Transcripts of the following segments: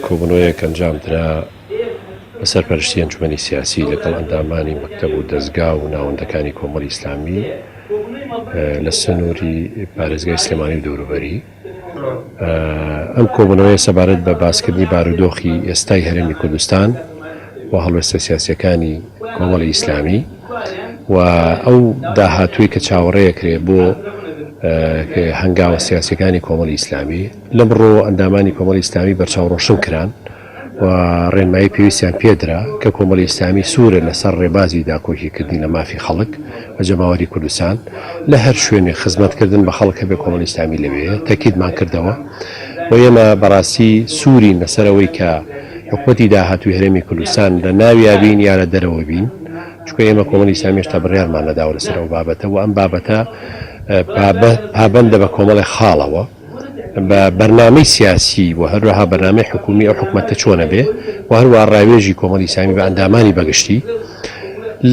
کۆبوونەوەیەک ئەنجامدرا بە سەرپەرشتی ئەنجومەنی سیاسی لەگەڵ ئەندامانی مەکتەب و دەزگا و ناوەندەکانی کۆمەڵی ئیسلامی لە سنووری پارێزگای سلێمانی و دەوروبەری. ئەم کۆبوونەوەیە سەبارەت بە باسکردنی بارودۆخی ئێستای هەرێمی کوردستان و هەڵوێستە سیاسیەکانی کۆمەڵی ئیسلامی و ئەو داهاتووی کە چاوەڕێکرێ بۆ هەنگاوە سیاسیەکانی کۆمەڵی ئیسلامی لەمڕۆ ئەندامانی کۆمەڵی ئیسلامی بەرچاو ڕۆشن کران و ڕێنمایی پێویستیان پێدرا کە کۆمەڵی ئیسلامی سوورە لەسەر ڕێبازی داکۆکیکردنی لە مافی خەڵک و جەماوەری کوردستان لە هەر شوێنێک خزمەتکردن بە خەڵک هەبێ کۆمەڵی ئیسلامی لەوێیە تەکیدمان کردەوە و ئێمە بەڕاستی سوورین لەسەر ئەوەی کە حکومەتی داهاتووی هەرێمی کوردستان لە ناویا بین یا لە دەرەوە بین چونکە ئێمە کۆمەڵی ئیسلامی هێشتا بڕیارمان نەداوە لەسەر ئەو بابەتە و ئەم بابەتە پابەندە بە کۆمەڵێک خاڵەوە. بە بەرنامەی سیاسی و هەروەها بەرنامەی حکوومی ئەو حکومەتە چۆنە بێ و هەروەها ڕاوێژی کۆمەڵی ئیسلامی بە ئەندامانی بەگشتی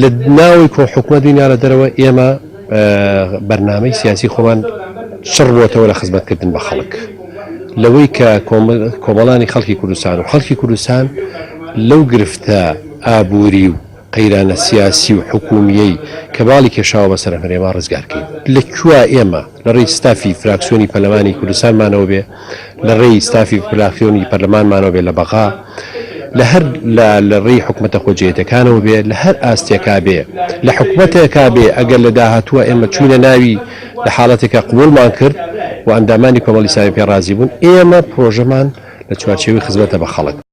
لە ناوەوەی کۆ حکومەت بین یا لە دەرەوە ئێمە بەرنامەی سیاسی خۆمان چڕ بۆتەوە لە خزمەتکردن بە خەڵک لەوەی کە کۆمەڵانی خەڵکی کوردستان و خەڵکی کوردستان لەو گرفتە ئابووری و قەیرانە سیاسی و حکوومییەی کە باڵی کێشاوە بەسەر ئەم هەرێمە ڕزگار کەین. لە کوێ ئێمە لە ڕێی ستافی فراکسیۆنی پەرلەمانی کوردستانمانەوە بێ، لە ڕێی ستافی فراکسیۆنی پەرلەمانمانەوە بێ لە بەغا، لە هەر لە لە ڕێی حکومەتە خۆجێیەتەکانەوە بێ، لە هەر ئاستێکا بێ، لە حکومەتێکا بێ، ئەگەر لە داهاتووە ئێمە چووینە ناوی لە حاڵەتێکا قبووڵمان کرد و ئەندامانی کۆمەڵی ئیسلامی پێ ڕازی بوون، ئێمە پرۆژەمان لە چوارچێوەی خزمەتە بە خەڵک.